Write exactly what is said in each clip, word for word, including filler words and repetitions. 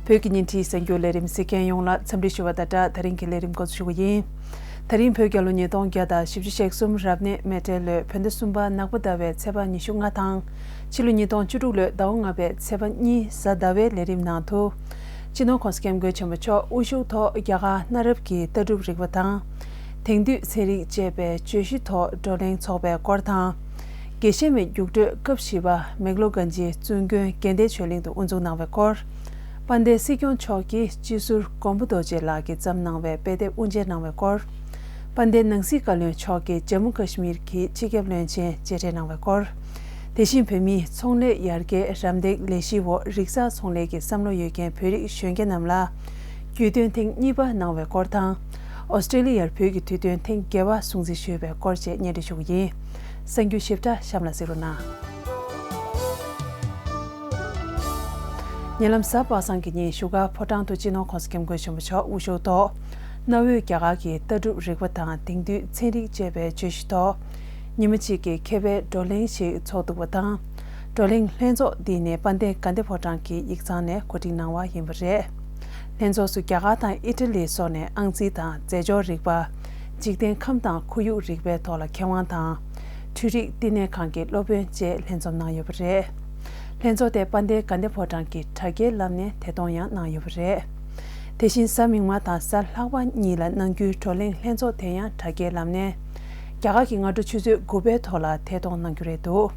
བོད་ཀྱི་བརྙན་འཕྲིན་གསར་འགྱུར་ལས་རིམ་གཟིགས་མཁན་ཡོངས་ལ་འཚམས་འདྲི་ཞུ་བ་དང་སྦྲགས། ད་རིང་གི་ལས་རིམ་འགོ་འཛུགས་ཞུ་གི་ཡིན། ད་རིང་བོད་རྒྱལ་ལོ་ཉིས་སྟོང་བརྒྱ་དང་བཞི་བཅུ་ཞེ་གསུམ་རབ་གནས་མེ་སྤྲེལ་ལོའི་བོད་ཟླ་གསུམ་པ་ནག་པོ་ཟླ་བའི་ཚེས་པ་ཉི་ཤུ་ལྔ་དང་། ཕྱི་ལོ་ཉིས་སྟོང་བཅུ་དྲུག་ལོའི་ཟླ་བ་ལྔ་པའི་ཚེས་པ་གཉིས་གཟའ་ཟླ་བའི་ལས་རིམ་ནང་དུ། སྤྱི་ནོར་༸གོང་ས་༸སྐྱབས་མགོན་ཆེན་པོ་མཆོག་དབུ་བཞུགས་ཐོག་རྒྱ་གར་གནའ་རབས་ཀྱི་ལྟ་གྲུབ་རིག་པ་དང་། དེང་དུས་ཚན་རིག་ཅེས་པའི་བརྗོད་གཞི་ཐོག་བགྲོ་གླེང་འཚོགས་པའི་སྐོར་དང་། དགེ་བཤེས་མའི་རྒྱུགས་སྤྲོད་སྐབས་བཞི་པ་མེག་ལོ་གན་ཇི་བཙུན་དགོན་དགེ་ལྡན་ཆོས་གླིང་དུ་དབུ་འཛུགས་གནང་བའི་སྐོར། དཔལ་ལྡན་སྲིད་སྐྱོང་མཆོག་གིས་སྤྱི་ཟུར་མགོན་པོ་རྡོ་རྗེ་ལགས་ཀྱིས་བརྩམས་གནང་བའི་དཔེ་དེབ་དབུ་འབྱེད་གནང་བའི་སྐོར། དཔལ་ལྡན་ནང་སྲིད་བཀའ་བློན་མཆོག་གིས་ཇམ་མུ་ཀ་ཤི་མིར་གྱི་སྤྱི་ཁྱབ་བློན་ཆེན་མཇལ་འཕྲད་གནང་བའི་སྐོར། དེ་བཞིན་བོད་མིའི་ཚོང་ལས་ཡར་རྒྱས་རམ་འདེགས་ལས་གཞིའི་འོག་རིག་གསར་ཚོང་ལས་ཀྱི་བསམ་བློ་ཡོད་མཁན་བོད་རིགས་གཞོན་སྐྱེས་རྣམས་ལ་རྒྱུས་སྟོན་ཐེངས་གཉིས་པ་གནང་བའི་སྐོར་དང་། ཨོ་སི་ཀྲེ་ལི་ཡར་བོད་ཀྱི་དུས་སྟོན་ཐེངས་བརྒྱད་པ་སྲུང་བརྩི་ཞུས་པའི་སྐོར་བཅས་སྙན་སྒྲོན་ཞུ་གི་ཡིན། གསར་འགྱུར་ཞིབ་ཕྲ་གཤམ་ལ་གཟིགས་རོགས་གནང་། ཉེ་ལམ་གཟའ་པ་སངས་ཀྱི་ཉིན་བཞུགས་སྒར་ཕོ་བྲང་དུ་སྤྱི་ནོར་༸གོང་ས་༸སྐྱབས་མགོན་ཆེན་པོ་མཆོག་དབུ་བཞུགས་ཐོག་གནའ་བོའི་རྒྱ་གར་གྱི་ལྟ་གྲུབ་རིག་པ་དང་དེང་དུས་ཚན་རིག་ཅེས་པའི་བརྗོད་གཞི་ཐོག་ཉི་མ་གཅིག་གི་མཁས་པའི་བགྲོ་གླེང་ཞིག་ཚོགས་འདུག་པ་དང་། བགྲོ་གླེང་ལྷན་ཚོགས་འདི་ནི་དཔལ་ལྡན་དགའ་ལྡན་ཕོ་བྲང་གི་ཡིག་ཚང་ནས་གོ་སྒྲིག་གནང་བ་ཡིན་པ་རེད། ལྷན་ཚོགས་སུ་རྒྱ་གར་དང་ཨི་ཊ་ལི་སོགས་ནས་ཨང་རྩིས་དང་རྫས་སྦྱོར་རིག་པ། འཇིག་རྟེན་ཁམས་དང་ཁོར་ཡུག་རིག་པའི་ཐོག་ལ་མཁས་དབང་དང་། འཕྲུལ་རིག་བསྟི་གནས་ཁང་གི་སློབ་དཔོན་བཅས་ལྷན་འཛོམས་གནང་ཡོད་པ་རེད། ལྷན་ཚོགས་དེ་དཔལ་ལྡན་དགའ་ལྡན་ཕོ་བྲང་གི་དྲ་རྒྱའི་ལམ་ནས་ཐད་གཏོང་ཡང་གནང་ཡོད་པ་རེད། དེ་བཞིན་གཟའ་མིག་དམར་དང་གཟའ་ལྷག་པ་གཉིས་ལ་གནང་རྒྱུའི་བགྲོ་གླེང་ལྷན་ཚོགས་དེ་ཡང་དྲ་རྒྱའི་ལམ་ནས། རྒྱ་གར་གྱི་སྔ་དྲོ་ཆུ་ཚོད་དགུ་པའི་ཐོག་ལ་ཐད་གཏོང་གནང་རྒྱུ་རེད་འདུག་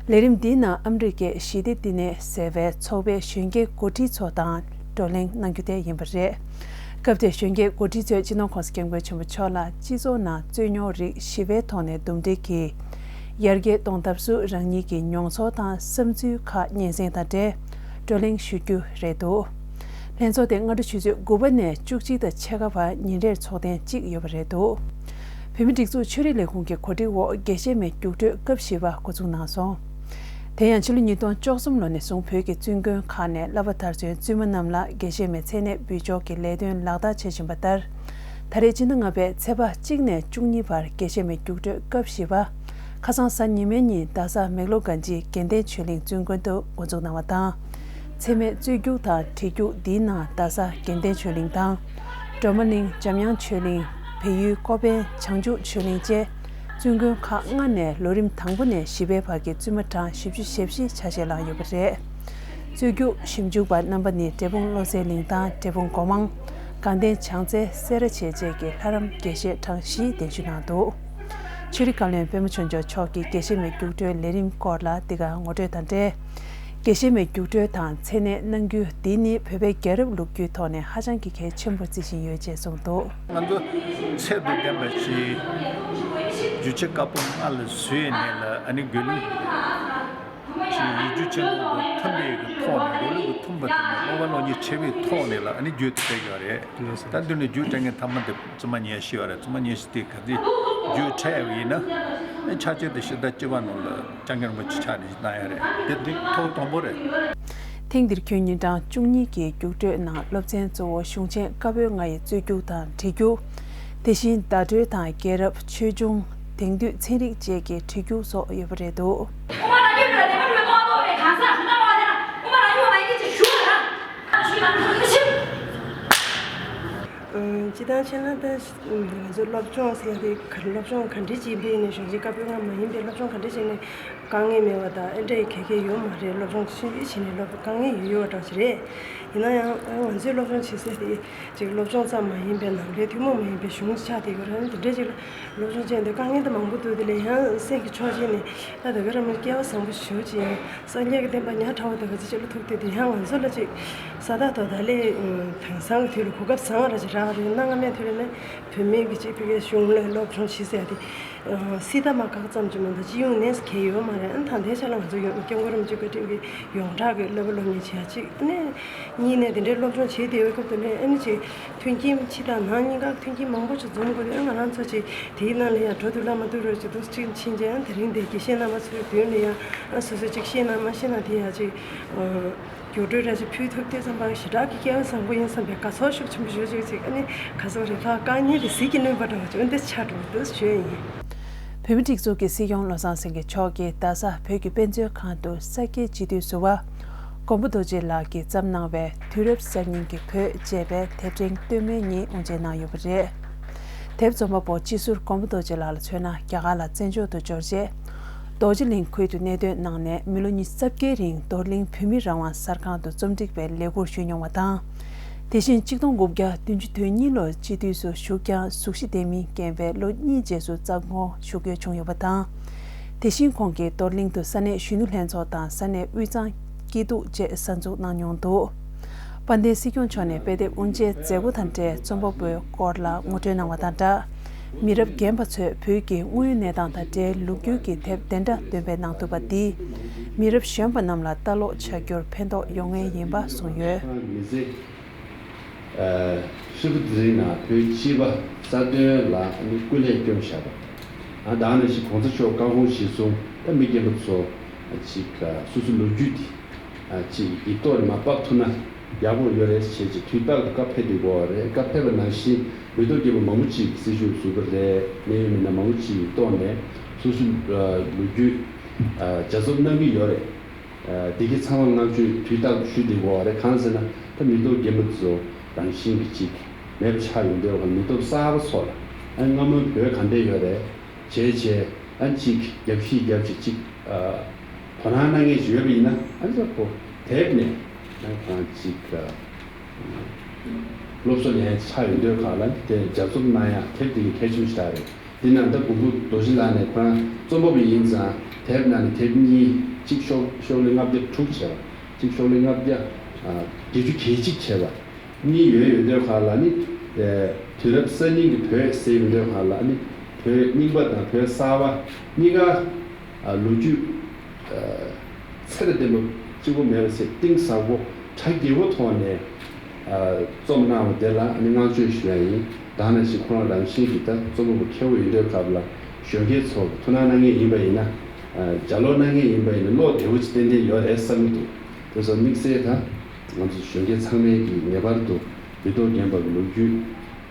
ལས་རིམ་འདིའི་ནང་ཨ་མི་རི་ཀའི་ཞི་བདེ་བསྟི་གནས་ཟེར་བའི་ཚོགས་པའི་གཞོན་སྐྱེས་འགོ་ཁྲིད་ཚོ་དང་བགྲོ་གླེང་གནང་རྒྱུ་དེ་ཡིན་པ་རེད། སྐབས་དེར་གཞོན་སྐྱེས་འགོ་ཁྲིད་ཚོས་སྤྱི་ནོར་༸གོང་ས་༸སྐྱབས་མགོན་ཆེན་པོ་མཆོག་ལ་སྤྱི་ཚོགས་ནང་རྩོད་རྙོག་རིགས་ཞི་བའི་ཐོག་ནས་འདུམ་འགྲིག་གིས་ཡར་རྒྱས་གཏོང་ཐབས་སུ་རང་ཉིད་ཀྱི་མྱོང་ཚོར་དང་བསམ་ཚུལ་ཁག་སྙན་སེང་དང་འབྲེལ་བགྲོ་གླེང་ཞུ་རྒྱུ་རེད་འདུག་ལྷན་ཚོགས་དེ་སྔ་དྲོ་ཆུ་ཚོད་དགུ་པ་ནས་བཅུ་གཅིག་དང་ཕྱེད་ཀ་བར་ཉིན་རེར་ཚོགས་ཐེངས་གཅིག་ཡོད་པ་རེད་འདུག་བོད་མིའི་སྒྲིག་འཛུགས་ཆོས་རིག་ལས་ཁུངས་ཀྱི་གོ་སྒྲིག་འོག་དགེ་བཤེས་མའི་རྒྱུགས་སྤྲོད་སྐབས་བཞི་པ་འགོ་འཛུགས་གནང་སོང་། དེ་ཡང་ཕྱི་ལོ་ཉིས་སྟོང་བཅུ་གསུམ་ལོ་ནས་བཟུང་བོད་ཀྱི་བཙུན་དགོན་ཁག་ནས་བསླབ་པ་མཐར་སོན་བཙུན་མ་རྣམས་ལ་དགེ་བཤེས་མའི་མཚན་གནས་འབུལ་འཇོག་གི་ལས་དོན་ལག་བསྟར་བྱེད་བཞིན་པ་ལྟར། ད་རེས་སྤྱི་ཟླ་ལྔ་པའི་ཚེས་པ་གཅིག་ནས་བཅུ་གཉིས་བར་དགེ་བཤེས་མའི་རྒྱུགས་སྤྲོད་སྐབས་བཞི་པ། ཁ་སང་གཟའ་ཉི་མའི་ཉིན་རྡ་ས་མེག་ལོ་གན་ཇི་དགེ་ལྡན་ཆོས་གླིང་བཙུན་དགོན་དུ་འགོ་འཛུགས་གནང་བ་དང་། འཚེ་མེད་རྩོད་རྒྱུགས་དང་བྲིས་རྒྱུགས་འདིའི་ནང་རྡ་ས་དགེ་ལྡན་ཆོས་གླིང་དང་། སྒྲོལ་མ་གླིང་འཇམ་དབྱངས་ཆོས་གླིང་། བལ་ཡུལ་ཀོ་པན་བྱང་ཆུབ་ཆོས་གླིང་བཅས། བཙུན་དགོན་ཁག་ལྔ་ནས་ལོ་རིམ་དང་པོ་ནས་བཞི་པའི་བར་གྱི་བཙུན་མ་གྲངས་བཞི་བཅུ་ཞེ་བཞི་ཆ་ཤས་བླངས་ཡོད་པ་རེད། རྩོད་རྒྱུགས་ཞིབ་འཇུག་པ་རྣམ་པ་ནི་འབྲས་སྤུངས་བློ་གསལ་གླིང་དང་འབྲས་སྤུངས་སྒོ་མང་། དགའ་ལྡན་བྱང་རྩེ་སེ་ར་བྱེས་བཅས་ཀྱི་ལྷ་རམས་དགེ་བཤེས་གྲངས་བཞི་གདན་ཞུ་གནང་འདུག་ཆོས་རིག་བཀའ་བློན་པད་མ་ཆོས་འབྱོར་མཆོག་གིས་དགེ་བཤེས་མའི་རྒྱུགས་སྤྲོད་ལས་རིམ་སྐོར་ལ་འདི་གར་ངོ་སྤྲོད་དང་འབྲེལ། དགེ་བཤེས་མའི་རྒྱུགས་སྤྲོད་དང་མཚན་གནས་གནང་རྒྱུ་འདི་ནི་བོད་པའི་རྒྱལ་རབས་ལོ་རྒྱུས་ཐོག་ནས་ཧ་ཅང་གི་གལ་ཆེན་པོར་བརྩི་བཞིན་ཡོད་ཅེས་གསུངས་འདུག་ང་ཚོ་ཚད་དང་ལྡན་པ་ཞིག་རྒྱུ་ཆ་དཀར་པོ་ལྔ་ལ་བཟོས་ནས་ལ་ཨ་ནི་རྒྱུན་ཞིག་ཡིག་རྒྱུགས་ཆེན་པོ་དང་མཐུན་པའི་གི་ཐོག་ནས་འགྲོ་ལུགས་ཀྱི་མཐུན་པ་དེ་ནས་སློབ་པ་སློབ་གཉེར་བྱེད་པའི་ཐོག་ནས་ལ་ཨ་ནི་རྒྱུད་དེ་སྤེལ་ཡོད་རེད། ད་འདི་ནས་རྒྱུད་སྤྲད་མཁན་ཐ་མ་དེ་བཙུན་མ་ཉེར་བཞི་བ་རེད། བཙུན་མ་ཉེར་བཞི་དེ་ག་ཚོད་རྒྱུད་འཕྲད་ཡོད་ཡིན་ན་ཨ་ཆ་ཆེ་དེ་ཕྱི་ཟླ་བཅུ་པ་ནང་ལ་སྐྱབས་མགོན་རིན་པོ་ཆེ་ཕྱག་ནས་གནང་ཡ་རེད། དེ་དེ་ཐོག་དང་པོ་རེད། ཐེངས་འདིར་ཁྱོན་ཉིན་གྲངས་བཅུ་གཉིས་ཀྱི་རྒྱུགས་སྤྲོད་ནང་སློབ་ཚན་གཙོ་བོ་གཞུང་ཆེན་བཀའ་པོད་ལྔ་ཡི་རྩོད་རྒྱུགས་དང་བྲིས་རྒྱུགས། དེ་བཞིན་བརྡ་སྤྲོད་དང་རྒྱལ་རབས་ཆོས་འབྱུང་། དེང་དུས་ཚན་རིག་བཅས་ཀྱི་བྲིས་རྒྱུགས་སོགས་ཡོད་པ་རེད་འདུག་སྤྱི་བཏང་བྱས་ན་ད་ང་ཚོའི་སློབ་སྦྱོང搿་ཚོ་སློབ་སྦྱོང་ག་འདྲ་ཅིག་འབད་ནས་གཞུང་ཆེན་བཀའ་པོད་ལྔ་མ་ཡིན་པའི་སློབ་སྦྱོང་ག་འདྲ་ཅིག་ནས་དཀའ་ངལ་མེད་པ་དང་ཨེ་འདྲ་ཡི་གལ་གལ་ཡོད་མ་རེད། སློབ་སྦྱོང་ཆུང་ཆུང་བྱས་ནས་སློབ་དཀའ་ངལ་ཡོད་ཡོད་འདྲ་ཞིག་རེད། ཡིན་ན་ཡང་ང་ཚོའི་སློབ་སྦྱོང་བྱེད་ས་དེ་ཅིག་སློབ་སྦྱོང་ཙམ་མ་ཡིན་པའི་ནང་ལས་ཐུན་མོང་མ་ཡིན་པའི་གཞུང་ཆགས་བསྡད་ཡོད་རེད། དེ་འདྲ་ཅིག་ལ་སློབ་སྦྱོང་བྱས་ནས་དཀའ་ངལ་དེ་མང་པོ་འདུག་དེ་ལས་ཡང་སེམས་ཀྱི་ཕྱོགས་གཅིག་ནས་ད་ད་ག་རང་མི་སྐལ་བ་བཟང་པོ་ཞེ་པོ་ཅིག་ཡིན། སངས་རྒྱས་ཀྱི་བསྟན་པ་ཉག་ཕྲ་བོ་དེ་ག་ཚོད་ཅིག་ལ་ཐུག་དུས་དེ་ཡང་ང་ཚོ་ལ་ཅིག་ས་ད་དོ་ད་ལས་དེང་སང་གི་དུས་ལ་གོ་སྐབས་བཟང་བ་ར་ཅིག་རག་རེད། གནའ་སྔ་མའི་དུས་ལ་ནི་བོད་མི་གི་ཅིག་ཕ་གིའི་གཞུང་ལ་སློབ་སྦྱོང་བྱེད་ཟེར་ཡ་དེ་སྲིད་ད་མ་ཁག་ཙམ་ཅིག་མ་གཏོགས་སྤྱི་ཡོངས་ནས་གལ་ཡོད་མ་རེད། ཨ་ནི་ད་ལྟའི་ཆ་ལ་ང་ཚོ་ཡོད་སྐྱབས་མགོན་རིན་པོ་ཆེ་བཀའ་དྲིན་གྱིས་ཡོངས་གྲགས་ཀྱི་བསླབ་པ་སློབ་གཉེར་བྱེད་ཡ་ཅིག་ཨ་ནི། གཉིས་ནས་དེ་འདྲའི་སློབ་སྦྱོང་བྱེད་བསྡད་པའི་སྐབས་དེ་ནས་ཨ་ནི་ཅིག་མཐུན་རྐྱེན་ཕྱི་དང་ནང་གཉིས་ཀ་མཐུན་རྐྱེན་མང་པོ་ཅིག་འཛོམས་དགོས་དུས་ང་རང་ཚོ་ཅིག་དེའི་ནང་ལ་ཡང་འགྲོ་འདུག་ལ་མ་འདུག་རོགས་ཅིག་འདུག་ཅིག་ཕྱིན་རྗེས་ཨ་དེ་རིང་འདིར་དགེ་བཤེས་རྣམ་པ་ཚོའི་མདུན་ལ་ཡང་ཨ་སོ་སོས་ཅིག་ཤེས་ན་མ་ཤེས་ན་དེ་ཡང་ཅིག་རྒྱུགས་སྤྲོད་འདྲ་ཅིག་ཕུལ་ཐུབ་དུས་ཙམ་པ་ཞེ་དྲག་གི་སྐལ་བ་བཟང་པོ་ཡིན་བསམ་པའི་དགའ་ཚོར་ཤུགས་ཆེན་པོ་ཡོད་ཅིག་ཅིག་ཨ་ནི་ག་ཚོད་རེད་ཁ་དཀའ་ངལ་དེ་ཟིལ་གྱིས་གནོན་པ་འདྲ་བ་ཅིག་འདི་ཆགས་འགྲོ་འདུག་ཞུ་ཡ་ཡིན། བོད་མིའི་སྒྲིག་འཛུགས་ཀྱི་སྲིད་སྐྱོང་བློ་བཟང་སེང་གེ་མཆོག་གིས་རྡ་ས་བོད་ཀྱི་དཔེ་མཛོད་ཁང་དུ་ས་སྐྱའི་སྤྱི་འཐུས་ཟུར་པ། མགོན་པོ་རྡོ་རྗེ་ལགས་ཀྱིས་བརྩམས་གནང་བའི་དུས་རབས་གསར་རྙིང་གི་བོད་ཅེས་པའི་དེབ་ཕྲེང་སྟོད་སྨད་གཉིས་དབུ་འབྱེད་གནང་ཡོད་པ་རེད། དེབ་རྩོམ་པ་པོ་སྤྱི་ཟུར་མགོན་པོ་རྡོ་རྗེ་ལགས་ལ་མཚོན་ན། རྒྱ་གར་ལ་བཙན་བྱོལ་དུ་འབྱོར་རྗེས། རྡོ་རྗེ་གླིང་ཁུལ་དུ་གནད་དོན་གནང་ནས། མི་ལོ་ཉི་ཤུ་རྩ་བརྒྱད་རིང་རྡོར་གླིང་བོད་མི་རང་དབང་གསར་ཁང་དུ་རྩོམ་སྒྲིག་པའི་ལས་ཁུར་ཞུས་མྱོང་བ་དང་། དེ་བཞིན་གཅིག་སྟོང་དགུ་བརྒྱ་བདུན་ཅུ་དོན་གཉིས་ལོར་སྤྱི་འཐུས་སུ་ཞུགས་ཀྱང་། གཟུགས་གཞི་ལྡན་མིན་རྐྱེན་པས་ལོ་གཉིས་རྗེས་སུ་རྩ་དགོངས་ཞུ་དགོས་བྱུང་ཡོད་པ་དང་། དེ་བཞིན་ཁོང་གིས་རྡོར་གླིང་དུ་ས་གནས་གཞོན་ནུ་ལྷན་ཚོགས་དང་ས་གནས་དབུས་གཙང་སྐྱིད་སྡུག་བཅས་གསར་འཛུགས་གནང་མྱོང་འདུག། དཔལ་ལྡན་སྲིད་སྐྱོང་མཆོག་ནས་དཔེ་དེབ་དབུ་འབྱེད་མཛད་སྒོ་དང་འབྲེལ་རྩོམ་པ་པོའི་སྐོར་ལ་ངོ་སྤྲོད་གནང་བ་དང་སྦྲགས། མི་རབས་རྒན་པ་ཚོས་བོད་ཀྱི་དངོས་ཡོད་གནས་སྟངས་དང་འབྲེལ་ལོ་རྒྱུས་ཀྱི་དེབ་བདུན་ཕྲག་བདུན་པའི་ནང་ཐུག་པ་འདིས། མི་རབས་གཞོན་པ་རྣམས་ལ་ལྟ་ཀློག་བྱ་རྒྱུར་ཕན་ཐོགས་ཡོང་ངེས་ཡིན་པ་གསུངས་ཡོད། ཨ། ཧྲིལ་པོ་དེ་རིང་ནང་བོད་སྤྱི་པ་རྩ་དོན་ལ་ནི་སྐུ་ལས་བསྐྱོན་བཞག་པ། ཨ། ད་ནང་བཞིན་གོང་ས་མཆོག་བཀའ་དགོངས་གཞིར་བཟུང་ད་མི་རྒན་པ་ཚོ་ཅིག་སོ་སོའི་ལོ་རྒྱུས་དེ་ཨ་ཅིག་གི་ཐོག་ནས་མར་ཕབ་ཐུབ་ན་ཡག་པོ་ཡོད་རེད་ཅེས་ཅིག་དུས་རྟག་ཏུ་བཀའ་ཕེབས་བསྡད་ཡོད་རེད། བཀའ་ཕེབས་པ་ནང་བཞིན་མི་ཐོག་རྒན་པ་མང་པོ་ཅིག་སྲི་ཞུ་ཟུར་པ་རེད། གནད་ཡོད་མི་སྣ་མང་པོ་ཅིག་གི་ཐོག་ནས་སོ་སོའི་ལོ་རྒྱུས་ཨ་ལྗགས་རྩོམ་གནང་གི་ཡོད་རེད། ཨ། འདི་གའི་ཚང་མ་བསྔགས་བརྗོད་དུས་རྟག་ཏུ་ཞུ་བསྡད་ཡོད་རེད། གང་ཟེར་ན་ད་མི་ཐོག་རྒན་པ་ཚོ་རང་བཞིན་གྱིས་ཅིག་མེད་པ་ཆགས་ཡོང་དུས། མི་ཐོག་གསར་པ་ཚོ་ལ་ཨ་སྔ་མོའི་བོད་ག་འདྲས་ཡོད་རེད་བྱས་བྱས་ཨ་ཅིག་རྒྱབ་བཤིག་རྒྱབ་བྱས་ཅིག་ཨ་དོ་སྣང་གནང་མཁན་ཞིག་ཡོད་པ་ཡིན་ན། ཨ་ནི་ཁོ་དེབ་ནས་ཨ་ཁོ་རང་ཅིག་ཨ་སློབ་གསོ་ལེན་ཡ་ཆགས་ཡོང་དུས་ག་ལ་དེ་ལྗགས་རྩོམ་གནང་ཡ་དེབ་དེ་གི་གལ་ཆེན་པོ་ཞིག་རེད། དེ་ནང་ད་མགོན་པོ་རྡོ་རྗེ་ལགས་ནས་ཁོ་རང་རྩོམ་པ་པོ་ཡིན་ཙང་དེབ་ནང་ནས་དེབ་གཉིས། གཅིག་ཤོག་ཤོག་ལྷེ་ལྔ་བརྒྱ་དྲུག་བྱས་པ། གཅིག་ཤོག་ལྷེ་ལྔ་བརྒྱ་ཨ་བརྒྱད་ཅུ་གྱ་གཅིག་བྱས་པ་གཉིས་ཡོད་ཡོད་དུས་ག་ལ་ནི། ཨ། དུས་རབས་གསར་རྙིང་གི་བོད་ཟེར་ཡོང་དུས་ག་ལ་ནི་བོད་རྙིང་པ་དང་བོད་གསར་པ་གཉིས་ཀ་ཨ་ལོ་རྒྱུས་ཨ་ཚད་ལྡན་པ་གཅིག་པོ་མེད་པ་ཞིག་གཏིང་ཟབ་པོ་གྲ་རྒྱས་པོ་ཐོག་ནས་ཨ་རྩོམ་གནང་བ་དེ་ལ་ནི་བསྔགས་བརྗོད་ཞུ་ཡ་ཡིན། ད་ནང་བཞིན་ཁོ་རང་རང་བཞིན་གྱིས་ད་རྩོམ་པ་པོ་མཁས་པོ་ཡིན་དུས་སྐབས་ལ་གཞོན་སྐྱེས་ཚོ་ཐུགས་སྣང་གནང་མཁན་ཡིན་པ་ཡིན་ན། ཨ་ལྗགས་ཀློག་གནང་མཁན་ཡིན་པ་ཡིན་ན་ཀློག་བདེ་པོ་ཅིག་ཏན་ཏན་ཡོད་རེད་བསམ་གྱི་འདུག། དེ་ཚོ་དམིགས་བསལ་ད་ང་ཚོ་གཞོན་སྐྱེས་ཚང་མས་ཀྱིས་ངེས་པར་དུ་མི་ཐོག་རྒན་པ་གི་ལོ་རྒྱུས་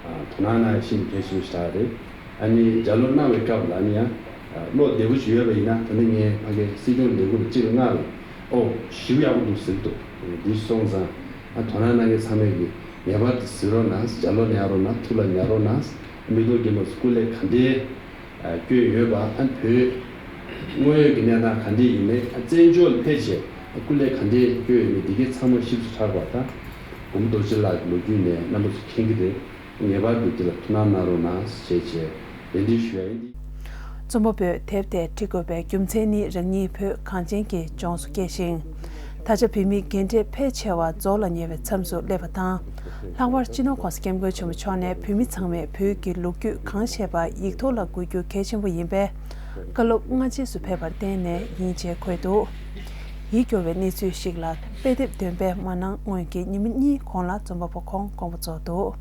ཨ་དོ་སྣང་གནང་ཡ་ཤིན་ཏུ་གལ་ཆེན་པོ་ཞིག་རེད། ཨ་ནི་ལྗགས་ཀློག་གནང་བའི་སྐབས་ལ་ནི་ཡང་ཀློག་བདེ་པོ་ཞིག་ཡོད་པ་ཡིན་ན། ད་ནི་ངས་ཕ་གིའི་སྲིད་སྐྱོང་ལས་ཁུངས་ལ་གཅིག་ལ་མངགས་རེད། ཨོ་ཞེ་པོ་ཡག་པོ་འདུག་ཟེར་གྱི་འདུག། འདི་སོང་ཙང་ཨ་དོ་སྣང་གནང་མཁན་ཚང་མས་ཀྱིས་ངེས་པར་དུ་གཟིགས་རོགས་གནང་། ལྗགས་ཀློག་གནང་རོགས་གནང་། ཐུགས་ལ་ཉར་རོགས་གནང་། མི་ཐོག་རྒན་པ་ཚོ་སྐུ་ལས་ག་འདྲའི་ཨ་བསྐྱོན་ཡོད་པ། ཨ་བོད་དངོས་ཡོད་ཀྱི་གནས་སྟངས་ག་འདྲ་ཡིན་མིན། ཨ་བཙན་བྱོལ་ལ་ཕེབས་བྱས་སྐུ་ལས་ག་འདྲའི་བསྐྱོན་ཡོད་མེད་འདི་གའི་ཚང་མ་ཞིབ་ཏུ་ཧ་གོ་བ་དང་། མགོན་པོ་རྡོ་རྗེ་ལགས་ཀྱི་ལོ་རྒྱུས་ནས་རྣམ་པ་ཚོ་མཁྱེན་གྱི་རེད། ངེས་པར་དུ་འདི་ལ་ཐུགས་སྣང་གནང་རོགས་གནང་ཞེས་བྱས་གདན་འདྲེན་ཞུ་ཡ་ཡིན། རྩོམ་པ་པོས་དེབ་དེ་འབྲི་དགོས་པའི་རྒྱུ་མཚན་ནི། རང་ཉིད་བོད་གངས་ཅན་གྱི་ལྗོངས་སུ་སྐྱེས་ཤིང་། ད་ཆ་བོད་མི་རྒན་གྲས་ཕལ་ཆེ་བ་རྫོགས་ལ་ཉེ་བའི་མཚམས་སུ་སླེབས་པ་དང་། ལྷག་པར་སྤྱི་ནོར་༸གོང་ས་༸སྐྱབས་མགོན་ཆེན་པོ་མཆོག་ནས་བོད་མི་ཚང་མས་བོད་ཀྱི་ལོ་རྒྱུས་གང་ཤེས་པ་ཡིག་ཐོག་ལ་འགོད་རྒྱུ་གལ་ཆེན་པོ་ཡིན་པས། བཀའ་སློབ་སྔ་རྗེས་སུ་ཕེབས་པར་བརྟེན་ནས་ཡིན་ཅེས་འཁོད་འདུག། ཡིད་སྐྱོ་བའི་གནས་ཚུལ་ཞིག་ལ། དཔེ་དེབ་འདོན་སྤེལ་མ་གནང་སྔོན་གྱི་ཉི་མ་གཉིས་གོང་ལ་རྩོམ་པ་པོ་ཁོང་དགོངས་པ་རྫོགས་འདུག།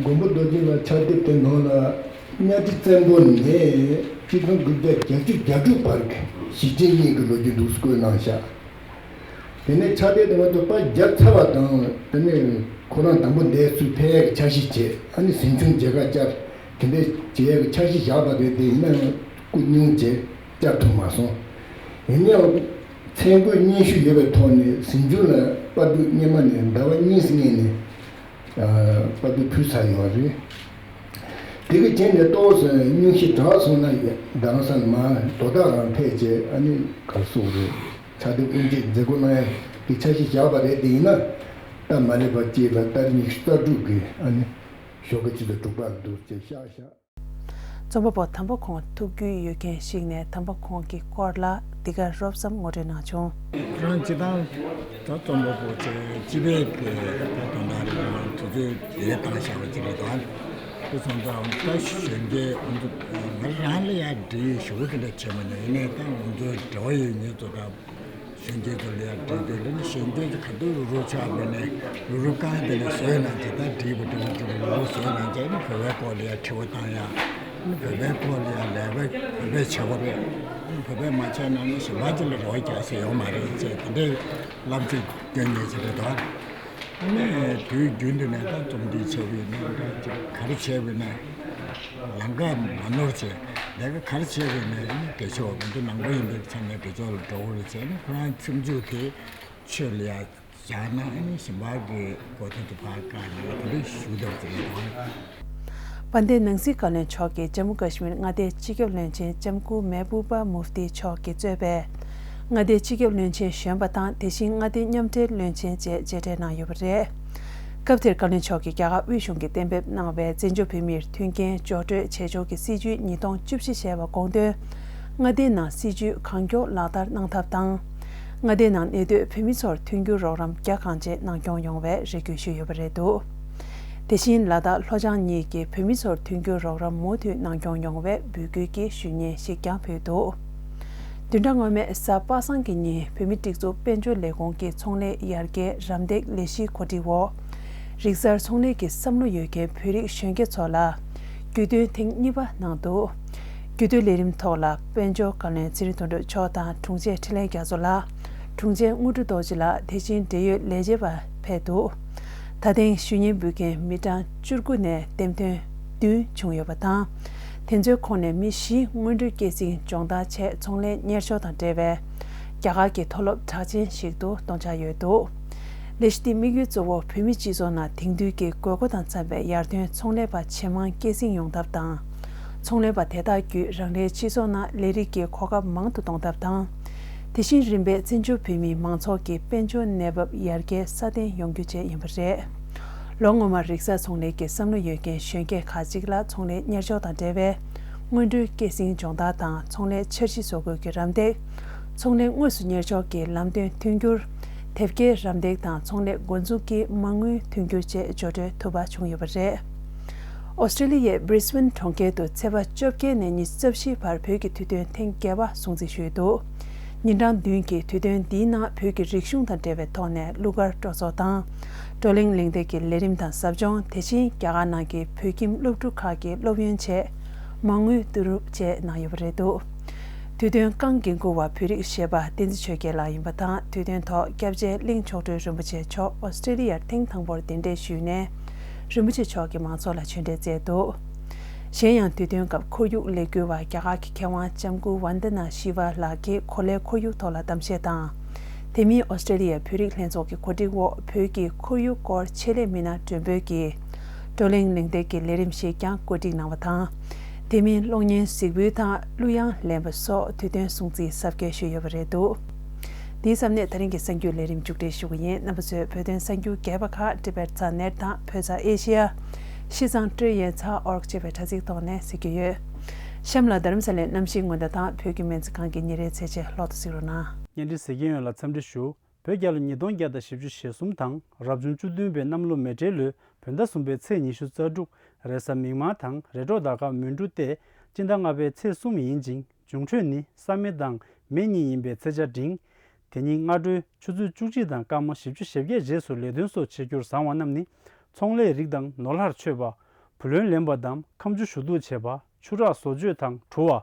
མགོན་པོ་རྡོ་རྗེ་ལགས་ཕྱག་དེབ་དེ་ནང་ལ་གཉའ་ཁྲི་བཙན་པོ་ནས་གཅིག་སྟོང་དགུ་བརྒྱ་བརྒྱད་ཅུ་གྱ་དྲུག་བར་གྱི་ཞི་བྱེད་གཉིས་ཀྱི་ལོ་རྒྱུས་འདུག་སེ་བཀོད་གནང་ཤག། དེ་ནས་ཕྱག་དེབ་དེ་ང་ཚོ་པར་བརྒྱབ་ཚར་བ་དང་། དེ་ནས་ཁོ་རང་དང་པོ་འདས་ཚུལ་ཕེབས་ཡག་གི་འཆར་གཞི་བྱས། ཨ་ནི་གཟིམ་ཆུང་མཇལ་ཁ་བཅར། དེ་འདྲས་བྱེད་ཡག་གི་འཆར་གཞི་བཞག་པ་རེད། དེ་ཡིན་ན་ཡང་སྐུ་སྙུང་བྱས་བཅར་ཐུབ་མ་སོང་། ཡིན་ཡང་མཚན་བཀོད་སྙན་ཞུ་ཡོད་པའི་ཐོག་ནས་གཟིམ་ཆུང་ལ་པར་བསྡུ་སྔོན་མ་ནས་ཟླ་བ་གཉིས་སྔོན་ནས་པར་བསྡུ་ཕུལ་ཚར་ཡོད་རེད། དེ་གི་རྗེས་ནས་ཏོག་ཙམ་སྙུང་གཞི་དྲག་སོང་ན། རྡ་རམ་ས་ལ་མར་དོ་བདག་རང་ཕེབས་བྱས། ཨ་ནི་ག་རེ་ཟེར་དགོས་རེད། ཕྱག་དེབ་དབུ་འབྱེད་མཛད་སྒོ་གནང་ཡག་གི་འཆར་གཞི་བཞག་པ་རེད། དེ་ཡིན་ན་སྟབས་མ་ལེགས་པ་ཅིག་ལ་ཏ་རིག་ཉི་ཤུ་རྩ་དྲུག་གི་ཨ་ནི་ཞོགས་ཀ་ཆུ་ཚོད་དྲུག་པར་འདུག་ཅེས་བཞག་བཞག། རྩོམ་པ་པོ་དམ་པ་ཁོང་ཐུགས་རྒྱུས་ཡོད་མཁན་ཞིག་ནས་དམ་པ་ཁོང་གི་སྐོར་ལ་འདི་གར་རོབ་ཙམ་ངོ་སྤྲོད་གནང་བྱུང་། ཁོ་རང་སྤྱིར་བཏང་ད་རྩོམ་པ་པོ་ཚོས་སྤྱི་པའི་གི་ད་དོན་དག་རེད། ཁོ་རང་དུས་ཚོད་ཡས་བཏང་བཞག་པ་ཅིག་རེད། ད་དེ་སོང་ཙང་ད་གཞོན་སྐྱེས་ང་ཚོ་ང་རང་ལ་ཡ་འབྲེལ་ཡོད་ཞུ་གི་འདྲ་བྱས་མ་མྱོང་། ཡིན་ནའི་ད་ང་ཚོའི་འབྲེལ་བ་ཡོད་མཁན་ཚོ་དང་། གཞོན་སྐྱེས་ཚོ་ལ་ཡང་འབྲེལ་འདོད་ལ་ནི། གཞོན་སྐྱེས་ཚོ་ག་དུས་རུ་རུ་ཆགས་པ་ནས་རུ་རུ་རྐང་དེ་ལ་བཟོས་གནང་བྱས། ད་བྲིས་པ་འབྲི་བ་འབྲི་བ་རུ་རུ་བཟོས་གནང་བྱས་ནི། བོད་པའི་སྐོར་ལ་ཡང་དྲི་བ་བཏང་ཡ། ནི་བོད་པའི་སྐོར་ལ་ཡང་ལས་ཀ་བོད་པས་བྱེད་དགོས་རེད། ནི་བོད་པས་མ་བྱས་ན་ནི་གཞན་པ་ཅིག་ལ་རེ་བ་རྒྱག་ས་ཡོད་མ་རེད་ཅེས་དེ་འདྲའི་ལབ་ཚིག་སྐྱོན་ངེས་ཅིག་རེད་དོ། ཨ་ནི་དུས་རྒྱུན་དུ་ནས་ད་རྩོམ་སྒྲིག་བྱས་པ་ཡིན་ན། ད་ཅིག་ག་རེ་བྱས་པ་ཡིན་ན། ལམ་ཁ་མ་ནོར་བྱས། ལས་ཀ་ག་རེ་བྱས་པ་ཡིན་ན་ནི་བདེ་ཆོག་མི་འདུག། ནང་པ་ཡིན་པའི་ཆ་ནས་བདེ་ཆོག་ལ་འགྲོ་དགོས་རེད་ཅེས་ནི། ཁོ་རང་སེམས་ཤུགས་དེ་ ཆོས་ལ་ཡ་བྱ་ན་ཨ་ནི་གཞན་པ་གི་གོ་ཐོས་ཀྱི་ཕར་བཀག་ནས་དེ་འདྲ་ཞུ་འདོད་ཅིག་ཡོད། དཔལ་ལྡན་ནང་སྲིད་བཀའ་བློན་མཆོག་གིས་ལྕམ་སྐུ་ཀ་ཤི་མིར་མངའ་སྡེའི་སྤྱི་ཁྱབ་བློན་ཆེན་ལྕམ་སྐུ་མེ་བུ་པ་མུབ་ཏི་མཆོག་གིས་གཙོས་པའི་མངའ་སྡེའི་སྤྱི་ཁྱབ་བློན་ཆེན་གཞོན་པ་དང་དེ་བཞིན་མངའ་སྡེའི་མཉམ་འབྲེལ་བློན་ཆེན་བཅས་མཇལ་འཕྲད་གནང་ཡོད་པ་རེད། སྐབས་དེར་བཀའ་བློན་མཆོག་གིས་རྒྱ་གར་དབུས་གཞུང་གིས་གཏན་འབེབས་གནང་བའི་བཙན་བྱོལ་བོད་མིར་མཐུན་རྐྱེན་སྦྱོར་སྤྲོད་བྱེད་ཕྱོགས་ཀྱི་སྲིད་བྱུས་ཉིས་སྟོང་བཅུ་བཞི་ཞེས་པ་དགོངས་དོན་མངའ་སྡེའི་ནང་སྲིད་བྱུས་གང་མགྱོགས་ལག་བསྟར་གནང་ཐབས་དང་། མངའ་སྡེའི་ནང་གནས་སྡོད་བོད་མི་ཚོར་མཐུན་འགྱུར་རོགས་རམ་རྒྱ་གང་ཆེ་གནང་སྐྱོང་ཡོང་བའི་རེ་སྐུལ་ཞུས་ཡོད་པ་རེད་འདུག་དེ་བཞིན་ལ་དྭགས་ལྷོ་བྱང་གཉིས་ཀྱི་བོད་མི་ཚོར་མཐུན་འགྱུར་རོགས་རམ་མུ་མཐུད་གནང་སྐྱོང་ཡོང་བའི་འབོད་སྐུལ་གྱི་ཞུ་སྙན་ཞིག་ཀྱང་ཕུལ་འདུག་བདུན་ཕྲག་སྔོན་མའི་གཟའ་པ་སངས་ཀྱི་ཉིན་བོད་མིའི་སྒྲིག་འཛུགས་དཔལ་འབྱོར་ལས་ཁུངས་ཀྱི་ཚོང་ལས་ཡར་རྒྱས་རམ་འདེགས་ལས་གཞིའི་གོ་སྒྲིག་འོག་རིག་གསར་ཚོང་ལས་ཀྱི་བསམ་བློ་ཡོད་མཁན་བོད་རིགས་གཞོན་སྐྱེས་ཚོ་ལ་རྒྱུས་སྟོན་ཐེངས་གཉིས་པ་གནང་འདུག་རྒྱུས་སྟོན་ལས་རིམ་ཐོག་ལ་དཔལ་འབྱོར་བཀའ་བློན་ཚེ་རིང་དོན་གྲུབ་མཆོག་དང་དྲུང་ཆེ་འཕྲིན་ལས་རྒྱ་མཚོ་ལགས། དྲུང་ཆེ་དངོས་གྲུབ་རྡོ་རྗེ་ལགས་དེ་བཞིན་འབྲེལ་ཡོད་ལས་བྱེད་པ་ཕེབས་འདུག་ད་ཐེངས་ཞུ་སྙན་འབུལ་མཁན་མི་གྲངས་བཅུ་དགུ་ནས་འདེམས་ཐོན་བདུན་བྱུང་ཡོད་པ་དང་། དེ་ཚོའི་ཁོངས་ནས་མི་བཞི་སྔོན་འགྲོའི་སྐྱེད་སྲིང་སྦྱོང་བརྡར་ཆེད་ཚོང་ལས་གཉེར་ཕྱོགས་དང་འབྲེལ་བའི་རྒྱ་གར་གྱི་མཐོ་སློབ་གྲགས་ཅན་ཞིག་ཏུ་གཏོང་འཆར་ཡོད་འདུག་ལས་གཞི་འདིའི་དམིགས་ཡུལ་གཙོ་བོ་བོད་མིའི་སྤྱི་ཚོགས་ནང་དེང་དུས་ཀྱི་དགོས་མཁོ་དང་འཚམ་པའི་ཡར་ཐོན་ཚོང་ལས་པ་ཇེ་མང་སྐྱེད་སྲིང་ཡོང་ཐབས་དང་། ཚོང་ལས་པ་དེ་དག་བརྒྱུད་རང་རེའི་སྤྱི་ཚོགས་ནང་ལས་རིགས་ཀྱི་གོ་སྐབས་མང་དུ་གཏོང་ཐབས་དང་། དེ་བཞིན་རིམ་པས་བཙན་བྱོལ་བོད་མིའི་མང་ཚོགས་ཀྱི་དཔལ་འབྱོར་གནས་བབ་ཡར་རྒྱས་སྲ་བརྟན་ཡོང་རྒྱུ་བཅས་ཡིན་པ་རེད། ལོ་སྔོན་མར་རིག་གསར་ཚོང་ལས་ཀྱི་བསམ་བློ་ཡོད་མཁན་གཞོན་སྐྱེས་ཁག་ཅིག་ལ་ཚོང་ལས་གཉེར་ཕྱོགས་དང་འབྲེལ་བའི་སྔོན་འགྲོའི་སྐྱེད་སྲིང་སྦྱོང་བརྡར་དང་ཚོང་ལས་འཆར་གཞི་བཟོ་འགོད་ཀྱི་རམ་འདེགས། ཚོང་ལས་དངོས་སུ་གཉེར་ཕྱོགས་ཀྱི་ལམ་སྟོན་མཐུན་འགྱུར། དེབ་སྐྱེལ་རམ་འདེགས་དང་ཚོང་ལས་འགོ་འཛུགས་ཀྱི་མ་དངུལ་མཐུན་འགྱུར་བཅས་སྦྱོར་སྤྲོད་ཐུབ་པ་བྱུང་ཡོད་པ་རེད། ཨོ་སི་ཀྲི་ལི་ཡའི་Brisbane་གྲོང་ཁྱེར་དུ་ཚེས་པ་བཅོ་བརྒྱད་ནས་ཉི་ཤུ་རྩ་བཞི་བར་བོད་ཀྱི་དུས་སྟོན་ཐེངས་བརྒྱད་པ་སྲུང་བརྩི་ཞུས་འདུག་ཉིན་གྲངས་བདུན་གྱི་དུས་སྟོན་འདིའི་ནང་བོད་ཀྱི་རིག་གཞུང་དང་འབྲེལ་བའི་ཐོག་ནས་གླུ་གར་སྤྲོ་ཚོགས་དང་། བགྲོ་གླེང་གླེང་སྟེགས་ཀྱི་ལས་རིམ་དང་ཟབ་སྦྱོང་དེ་བཞིན་རྒྱ་གར་ནང་གི་བོད་ཁྱིམ་སློབ་ཕྲུག་ཁག་གི་སློབ་ཡོན་ཆེད་མ་དངུལ་བསྡུ་རུབ་བཅས་གནང་ཡོད་པ་རེད་འདུག་དུས་སྟོན་རྐང་འགན་འཁུར་བ་བོད་རིགས་གཞས་པ་བསྟན་འཛིན་ཆོས་རྒྱལ་ལགས་ཡིན་པ་དང་། དུས་སྟོན་ཐོག་སྐྱབས་རྗེ་གླིང་མཆོག་སྤྲུལ་རིན་པོ་ཆེ་མཆོག་ཨོ་སི་ཀྲི་ལི་ཡར་ཐེངས་དང་པོར་གདན་འདྲེན་ཞུས་ནས་རིན་པོ་ཆེ་མཆོག་གིས་མང་ཚོགས་ལ་ཆོས་འབྲེལ་སྩལ་འདུག་གཞན་ཡང་དུས་སྟོན་སྐབས་ཁོར་ཡུག་ལས་འགུལ་བ་རྒྱ་གར་གྱི་མཁས་དབང་ལྕམ་སྐུ་ཝན་དེ་ན་ཤི་ཝ་ལགས་ཀྱིས་གོ་ལའི་ཁོར་ཡུག་ཐོག་ལ་གཏམ་བཤད་དང་། དེ་མིན་ཨོ་སི་ཀྲི་ལི་ཡའི་བོད་རིགས་ལྷན་ཚོགས་ཀྱི་གོ་སྒྲིག་འོག་བོད་ཀྱི་ཁོར་ཡུག་སྐོར་ཆེད་ལས་མི་སྣ་མགྲོན་འབོད་ཀྱིས་བགྲོ་གླེང་གླེང་སྟེགས་ཀྱི་ལས་རིམ་ཞིག་ཀྱང་བཀོད་སྒྲིག་གནང་བ་དང་། དེ་མིན་གློག་བརྙན་གཟིགས་འབུལ་དང་གླུ་དབྱངས་ལེན་པ་སོགས་དུས་སྟོན་སྲུང་བརྩིའི་གཟབ་རྒྱས་ཞུས་ཡོད་པ་རེད་འདུག་འདིའི་མཚམས་ནས་ད་རིང་གི་གསར་འགྱུར་ལས་རིམ་མཇུག་སྒྲིལ་ཞུ་གི་ཡིན། རྣམ་པ་ཚོས་བོད་དོན་གསར་འགྱུར་རྒྱས་པ་ཁག་Tibet Satnet དང་བོད་ས་ཨེ་ཤི་ཡ། ཤིས་ཙང་ཀྲོའུ་ཡན་ཚ་ཨོར་ཅེས་པའི་དྲ་ཚིགས་ཐོག་ནས་གཟིགས་རྒྱུ་ཡོད། གཤམ་ལ་རྡ་རམ་ས་ལའི་གནམ་གཤིས་སྔོན་བརྡ་དང་བོད་ཀྱི་སྨན་རྩིས་ཁང་གི་ཉིན་རེའི་ཚེས་ཆེན་ལྷག་ཏུ་གཟིགས་རོགས་གནང་། བརྙན་འཕྲིན་གཟིགས་མཁན་ཡོངས་ལ་འཚམས་འདྲི་ཞུ། བོད་རྒྱལ་ལོ་ཉིས་སྟོང་བརྒྱ་དང་བཞི་བཅུ་ཞེ་གསུམ་དང་རབ་བྱུང་བཅུ་བདུན་པའི་གནམ་ལོ་མེ་སྤྲེལ་ལོའི་བོད་ཟླ་གསུམ་པའི་ཚེས་ཉི་ཤུ་རྩ་དྲུག་རེས་གཟའ་མིག་དམར་དང་རེས་གྲོགས་ཟླ་སྐར་མུན་འབྲུམ་སྟེ་སྤྱི་ཟླ་ལྔ་པའི་ཚེས་གསུམ་ཡིན་ཅིང་འབྱུང་འཕྲོད་ནི་ས་མེ་དང་མེ་གཉིས་ཡིན་པའི་ཚེས་ཆ་འབྲིང་། དེ་ཉིན་སྔ་དྲོའི་ཆུ་ཚོད་བཅུ་གཅིག་དང་སྐར་མ་བཞི་བཅུ་ཞེ་བརྒྱད་རྗེས་སུ་ལས་དོན་སོགས་བྱེད་རྒྱུར་བཟང་བ་རྣམས་ནི་ཚོང་ལས་རིགས་དང་ནོར་ལྷག་མཆོད་པ། བུ་ལོན་ལེན་པ་དང་ཁ་མཆུ་ཞུ་གཏུག་བྱེད་པ། ཆུ་རགས་བཟོ་བཅོས་དང་བྲུ་བ།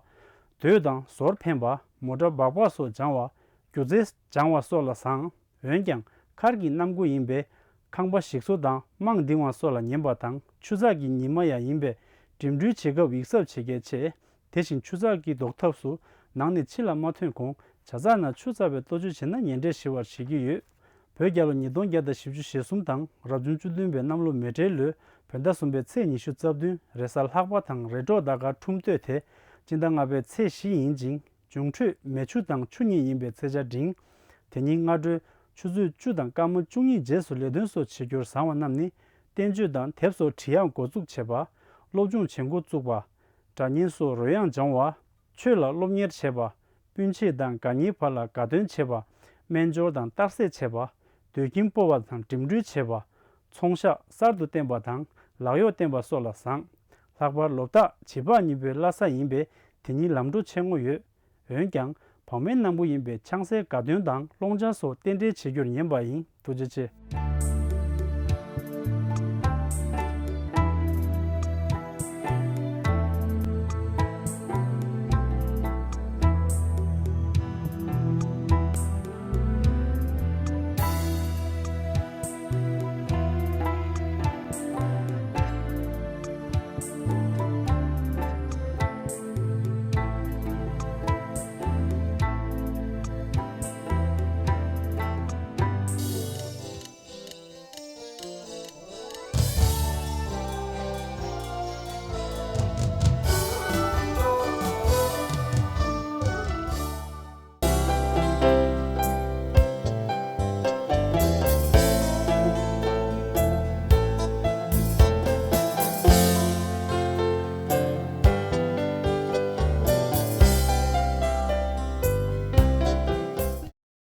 མདོས་དང་ཟོར་འཕེན་པ། མོ་ཊ་སྦག་སྦག་སོགས་སྦྱང་བ། སྒྱུ་རྩལ་སྦྱང་བ་སོགས་ལ་བཟང་། འོན་ཀྱང་མཁར་གྱི་གནམ་སྒོ་ཡིན་པས་ཁང་པ་ཞིག་གསོ་དང་རྨང་འདིང་བ་སོགས་ལ་ཉན་པ་དང་ཆུ་ཚགས་ཀྱི་ཉི་མ་ཡང་ཡིན་པས་འགྲིམ་འགྲུལ་བྱེད་སྐབས་ཡིག་གཟབ་བྱེད་གལ་ཆེ། དེ་བཞིན་ཆུ་ཚགས་ཀྱི་ཟློག་ཐབས་སུ་ནང་ནས་ཕྱི་ལ་མ་ཐོན་གོང་བྱ་ཚགས་ནང་ཆུ་བཙགས་པའི་ལྟོ་ཆས་བྱེད་ན་ཉེ་འབྲེལ་ཞི་བར་བྱེད་ཀྱི་ཡོད། བོད་རྒྱལ་ལོ་ཉིས་སྟོང་བརྒྱ་དང་བཞི་བཅུ་ཞེ་གསུམ་དང་རབ་བྱུང་བཅུ་བདུན་པའི་གནམ་ལོ་མེ་སྤྲེལ་ལོའི་བོད་ཟླ་གསུམ་པའི་ཚེས་ཉི་ཤུ་རྩ་བདུན་རེས་གཟའ་ལྷག་པ་དང་རེས་གྲོགས་ཟླ་སྐར་འབྲུམ་སྟོད་དེ་སྤྱི་ཟླ་ལྔ་པའི་ཚེས་བཞི་ཡིན་ཅིང་། འབྱུང་འཕྲོད་མེ་ཆུ་དང་ཆུ་གཉིས་ཡིན་པའི་ཚེས་ཆ་འབྲིང་། དེ་ཉིན་སྔ་དྲོའི་ཆུ་ཚོད་བཅུ་དང་སྐར་མ་བཅུ་གཉིས་རྗེས་སུ་ལས་དོན་སོགས་བྱེད་རྒྱུར་བཟང་བ་རྣམས་ནི། བསྟན་བཅོས་དང་དེབ་སོགས་འབྲི་ཡག་འགོ་འཛུགས་བྱེད་པ། སློབ་སྦྱོང་བྱེད་འགོ་བཙུགས་པ། སྒྲ་སྙན་སོགས་རོལ་དབྱངས་སྦྱང་བ། ཆོས་ལ་སློབ་གཉེར་བྱེད་པ། སྤུན་མཆེད་དང་དགའ་ཉེའི་བར་ལ་དགའ་སྟོན་བྱེད་པ། སྨན་སྦྱོར་དང་གཏར་སྲེག་བྱེད་པ། སྡོད་ཁྱིམ་སྤོ་བ་དང་འགྲིམ་འགྲུལ་བྱེད་པ། ཚོང་ཤག་གསར་དུ་བསྟེན་པ་དང་ལག་གཡོག་བསྟེན་པ་སོགས་ལ་བཟང་། ལྷག་པར་ལོ་རྟགས་བྱི་ཕག་གཉིས་པོའི་བླ་གཟའ་ཡིན་པས་དེ་ཉིན་ལམ་འགྲོ་ཆེན་མོ་ཡོད། འོན་ཀྱང་བག་མེད་སྣམ་བུ་ཡིན་པས་ཆང་སའི་དགའ་སྟོན་དང་སློང་ཆང་སོགས་རྟེན་འབྲེལ་བྱེད་རྒྱུར་ཉན་པ་ཡིན། ཐུགས་རྗེ་ཆེ།